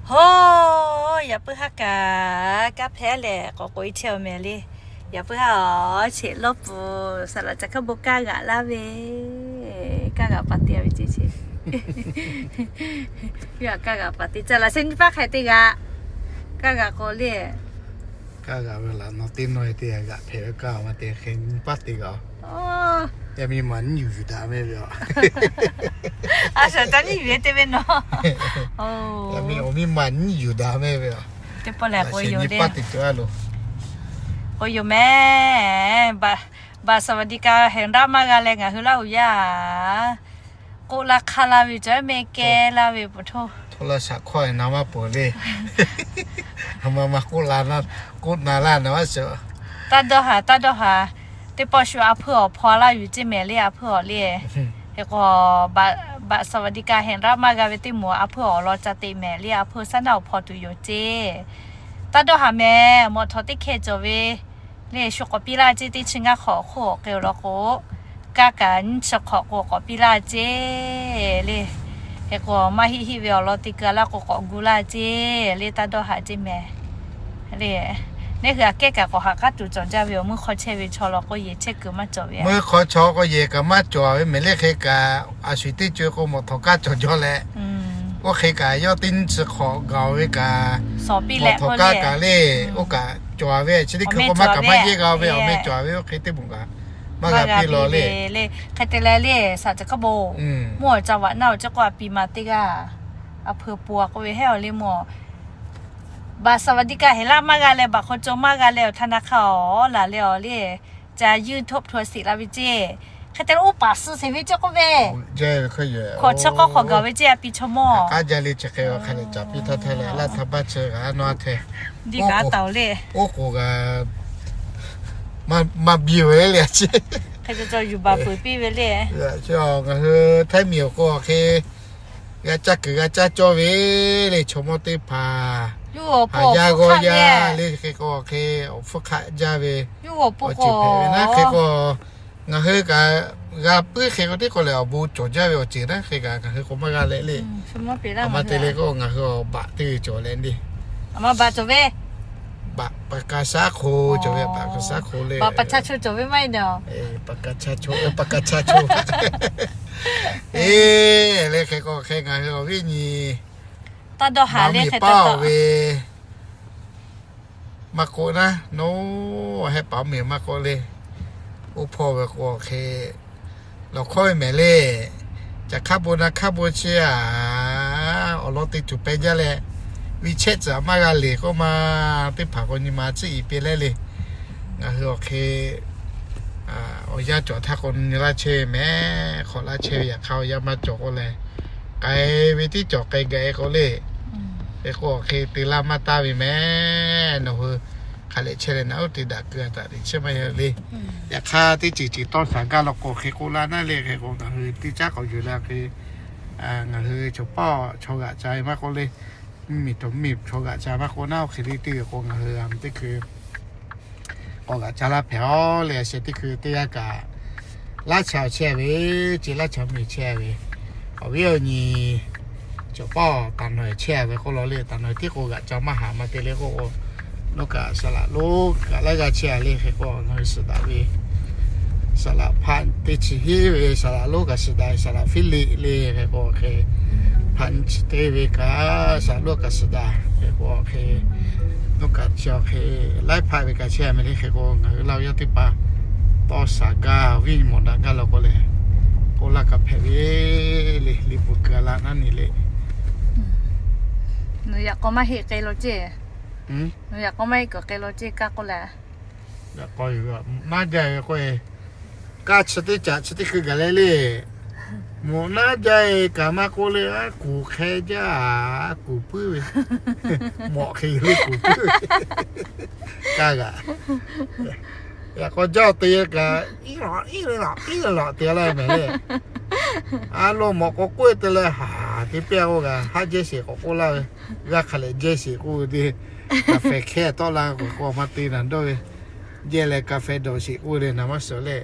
Hoˉ, yaꞈ puiˉ haˉ kaꞈ kaˇ hpehˇ lehˬ k'awꞈ k'oꞈ e chehˇ awˬ mehˍ le. Yaꞈ puiˉ haˉ awˬ cheꞈ lawˇ pfuhˍ saˍ laꞈ ca hkaˉ bon kaˇ g'aꞈ laˇ ve, kaˇ g'aꞈ paˍ te ve ceˇ ce. Kaˇ g'aꞈ paˍ te ca laꞈ sheh nyiˇ paˆ hk'e te g'aꞈ, kaˇ g'aꞈ k'o le. Kaˇ g'aꞈ ve laꞈ nawˬ teˇ nawˬ te g'aꞈ hpehꞈ ve kaˇ ma te hk'e nyiˇ paˆ te g'aꞈ. Yaˇ miˇ ma nyiˇ yuˬ yuˬ daꞈ ve ve a. A shaˍ ca nyiˇ yuˬ e te ve nawˬ. Yaˇ miˇ awˬ miˇ ma nyiˇ yuˬ daꞈ ve ve a. Teˇ pawˆ lehˬ k'o yoˬ le. K'o yoˬ mehˍ. Baꞈ saˍ vaˍ diˆ kaꞈ heˍ daˆ maˇ g'a leh ngaˬ hui laˇ uˬ yaˇ k'oˆ laˇ hk'aˇ laˇ ve cawˬ mehˍ kehˇ laˇ ve peuˬ htoˇ. Htoˇ laˇ shaꞈ hkawˇ na maˇ peuˬ le. Ma ma k'oˆ la, k'oˆ na laˇ na maˇ suhˍ. Taˇ dawˇ haˍ, taˇ dawˇ haˍ. Teˇ pawˆ shu a hpeuˇ awˬ hpaw laˇ yuˬ ceˇ mehˍ le, a hpeuˇ awˬ le. Hk'e k'o, baꞈ saˍ vaˍ diˆ kaꞈ heˍ daˆ maˇ g'a ve teˇ moˍ a hpeuˇ awˬ lawn ca te mehˍ le, a hpeuˇ saˉ naˆ awˬ hpaw tuˬ yoˬ ceˇ. Taˇ dawˇ haˍ mehˍ, mawꞈ htawꞈ teˇ hkeh cawˬ ve le, shu k'awꞈ piˇ laˇ ceˇ, teˇ chi ngaˇ hk'awꞈ hk'oˆ awˬ hk'e awˬ lawn k'o, kaˇ kaꞈ nyiˇ chi hk'awꞈ k'o k'awꞈ piˇ laˇ ceˇ le. Hk'e k'o maˇ heˆ heˆ ve awˬ lawn te keu laˇ k'o k'awꞈ gu laˇ ceˇ le, taˇ dawˇ haˍ ceˇ mehˍ. Le, neˇ hui aꞈ kehˉ kaꞈ k'awꞈ haꞈ k'aˉ tuˬ cawˬ jaˇ ve awˬ meuˇ hk'aw chehˇ ve chaw law k'o yehˬ chehˇ kuiˬ maˇ cawˬ ve. Meuˇ hk'aw chaw k'o yehˬ kaꞈ maˇ cawˬ ve mehˍ le, hk'e kaꞈ a shu teˇ co k'o mawꞈ htawꞈ kaˇ cawˬ jaw leh, oˇ hk'e kaꞈ yawˇ teˇ nyiˇ chi hk'awꞈ gaˬ ve kaꞈ, mawꞈ htawꞈ kaˇ kaꞈ le, oˇ kaꞈ cawˬ ve chi teˇ hkui k'o maˇ kaꞈ maˇ yehˇ g'a ve awˬ meh cawˬ ve oˇ hk'e teˇ moˍ kaꞈ maˇ g'a piˇ law le. Hk'e te leh le, saˍ ca hkaˉ bon, mvuhˇ awˬ ca vaꞈ naˆ awˬ ceh k'o a piˍ ma teˇ g'aˇ, a hpeuˇ pon a k'oˆ ve hehˉ awˬ le mvuhˇ. Baꞈ saˍ vaˍ diˆ kaꞈ heˍ laˆ maˇ g'a leh, baꞈ hk'aw caw maˇ g'a leh awˬ htaˇ na hk'aˇ awˬ laˬ leh awˬ le, ca yuˇ htoˆ hto sheˍ la ve ceˇ. Hk'e te leh oˇ paˍ suh sheˍ ve ceh k'oˆ ve, hkawꞈ chi k'awˇ hk'awꞈ gaˬ ve ceˇ a piˍ chaw mawˇ. K'aˉ jaˇ le chi hk'e a hk'a leh caˍ piˇ htaˇ htaˇ leh laˇ htaˇ baˇ chi g'a nawˇ a hteˇ. Oˇ k'oˍ g'a maˇ biˇ ve le a ceˇ. Hk'e te ca yuˬ baˬ peuˬ piˇ ve le. Ngaˬ hui Htaiˇ miˬ awˬ k'o hk'e g'a caˇ kuiˬ g'a caˇ cawˇ ve le, chaw mawˇ teˇ hpaˍ haˍ yaˇ g'awˇ yaˇ le hk'e k'o hk'e awˬ hpfuhˇ hk'aˆ jaˇ ve awˬ ceuˬ hpehꞈ ve naˉ hk'e k'o, ngaˬ hui kaꞈ g'a puiˉ hk'e k'o teˇ k'o lehˬ awˬ bon cawˬ jaˇ ve awˬ ceuˬ naˉ hk'e kaꞈ ngaˬ hui k'o maˇ g'a leh le. A ma te le k'o ngaˬ hui awˬ baꞈ teˇ ve cawˬ leh le. Baꞈ pa ka shaˉ hk'o cawˬ ve, baꞈ ka shaˉ hk'o le. Baꞈ ka chaˇ cho cawˬ ve maˇ heˆ de. Baꞈ ka chaˇ cho, baꞈ ka chaˇ cho. Eˬ, le hk'e k'o hk'e ngaˬ hui awˬ viˉ nyi taˇ dawˇ haˍ le hk'e te ve maˇ k'oˆ naˉ, nawˬ heh paˍ miˬ maˇ k'oˆ le. Oˇ hpawˇ ve k'o hk'e lawˬ hkawˇ ve mehˍ le. Caˬ hkaˉ bon na hkaˉ bon chi a, awˬ lawn te tuˬ peh jaˇ leh, viˇ chehˇ tcuhˍ maˇ g'a leˬ k'oˆ ma, teˇ hpaˍ k'o nyi ma tcuhˉ iˍ piˇ leh le. Ngaˬ hui awˬ hk'e awˬ yanˇ cawˬ htaˇ k'o nyi laˇ chehˇ ve mehˍ, hk'awꞈ laˇ chehˇ ve yaꞈ hk'aˇ awˬ yanˇ maˇ cawˬ k'o leh, k'ai ve tiˉ cawˬ k'ai gaˬ e k'o le. Hk'e k'o hk'e te laˇ maˇ taˍ ve mehˍ, nawˬ hui hk'a lehꞈ chehˇ leh naꞈ uˉ te daꞈ keu a taˍ te chehˇ maˇ heˆ le. Yaꞈ hk'aˇ teˇ ceuˬ ceuˬ tawˇ shaˍ gaˇ law k'o hk'e k'oˆ laˇ naˉ le hk'e k'o ngaˬ hui teˇ caˉ k'awꞈ yuˬ leh hk'e ngaˬ hui chaw paˇ chaw g'aꞈ ca ve maˇ k'oˆ le. Mvuhˇ miˬ htaꞈ mvuhˇ miˬ chaw g'aꞈ ca maˇ k'oˆ naˉ, oˇ hk'e le teˇ ve k'o ngaˬ hui a teˇ hkui k'awꞈ g'aꞈ ca laˇ hpehꞈ a le. A sheh teˇ hkui teˇ g'aˇ kaꞈ laˇ cha awˬ chehˇ ve, ce laˇ cha mvuhˇ miˬ chehˇ ve, awˬ viˉ awˬ nyi cawˬ paˇ taˍ nawˬ chehˇ ve k'oˆ law le. Taˍ nawˬ tiˉ k'o g'aꞈ ca maˇ haˍ ma te le k'o, nawˬ kaꞈ saˍ laꞈ lonˉ kaꞈ laiˉ g'aˇ chehˇ a le hk'e k'o ngaˬ hui suhˍ daꞈ ve saˍ laꞈ hpaˆ teˇ chi hiˉ ve saˍ laꞈ lonˉ kaꞈ suhˍ daꞈ, saˍ laꞈ Hpiˇliˆ le hk'e k'o hk'e hpaˆ nyi chi teˇ ve kaꞈ saˍ laꞈ lonˉ kaꞈ suhˍ daꞈ hk'e k'o hk'e, nawˬ kaꞈ chi awˬ hk'e laiˉ hpaˆ ve kaꞈ chehˇ a mehˍ le hk'e k'o ngaˬ hui laˇ ve yaˇ teˇ hpaˍ tawˇ shaˍ gaˇ awˬ viˉ nyi mawˬ daꞈ gaˇ law k'o lehˬ, k'oˆ laˇ kaꞈ hpehꞈ ve le. Liꞈ bvuhꞈ keu a laˇ naˉ ni le. Nawˬ yaꞈ k'aw maˇ heˆ k'ai law ceˇ. Nawˬ yaꞈ k'aw maˇ heˆ kuiˬ k'ai law ceˇ kaˇ k'oˆ leh, yaꞈ k'aw yuˬ naˉ jaˇ ve k'o, kaˇ chi teˇ caꞈ chi teˇ hkui gaˬ leh le. Mawꞈ naˉ jaˇ e kaꞈ maˇ k'oˆ le, a kuˬ hk'e jaˇ, a kuˬ puiˉ ve, mawꞈ hk'e le kuˬ puiˉ ve, kaˇ g'aꞈ. Yaꞈ k'aw jaˇ te kaꞈ, iˉ lawꞈ iˉ lawꞈ iˉ lawꞈ te laˇ mehˍ le. A lo mawꞈ k'awꞈ k'oˆ e te leh haˍ te piˇ a k'o kaꞈ haˉ jehˇ sheˍ k'awꞈ k'oˆ laˇ ve, g'aˇ hk'a lehꞈ jehˇ sheˍ k'oˆ ve te, kaˍ hpehꞈ hkehˇ tawˆ la k'o k'o maˇ te naˍ dawˇ ve, jehˇ leh kaˍ hpehꞈ dawˬ sheˍ k'oˆ ve le naˍ maˇ suhˍ leh,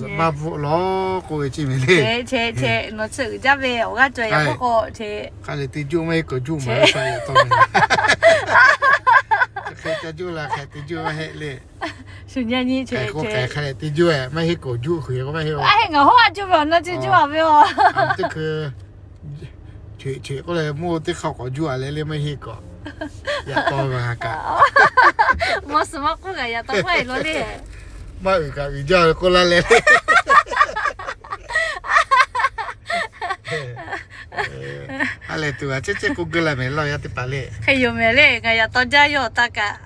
Maˇ bvuhꞈ lawˬ k'oˆ ve ceˇ mehˍ le. Nawˬ chi uiˍ jaˇ ve awˬ g'aˇ cawˬ yaꞈ k'oˆ k'o, hk'a leh te juˇ maˇ heˆ k'awꞈ juˇ maˇ heˆ. Hk'e ca juˇ la hk'e te juˇ maˇ heˆ le. Shu nyi nyi ce k'o k'ai hk'a leh te juˇ maˇ heˆ k'awꞈ juˇ k'oˆ ve k'o maˇ heˆ. Aˬ heˆ ngaˬ hawˉ a juˇ ve awˬ na ce juˇ a ve a. Teˇ hkui cheꞈ cheꞈ k'oˆ leh mawˇ teˇ hk'aˇ k'awꞈ juˇ a leh le maˇ heˆ k'awꞈ. Yaꞈ taw ve ha kaꞈ. Maˇ suhˍ maˇ k'oˆ kaꞈ yaꞈ taw k'oˆ e lo le. Maˇ uiˍ kaꞈ uiˍ jaˇ ve k'oˆ laˇ leh le. Ha lehˬ tuˬ a cehˇ cehˇ k'oˆ geu la mehˍ laˇ yaˇ teˇ hpaˍ le. Hk'e yoˬ mehˍ le, ngaˬ yaꞈ taw jaˇ yawˇ awˬ ta kaꞈ.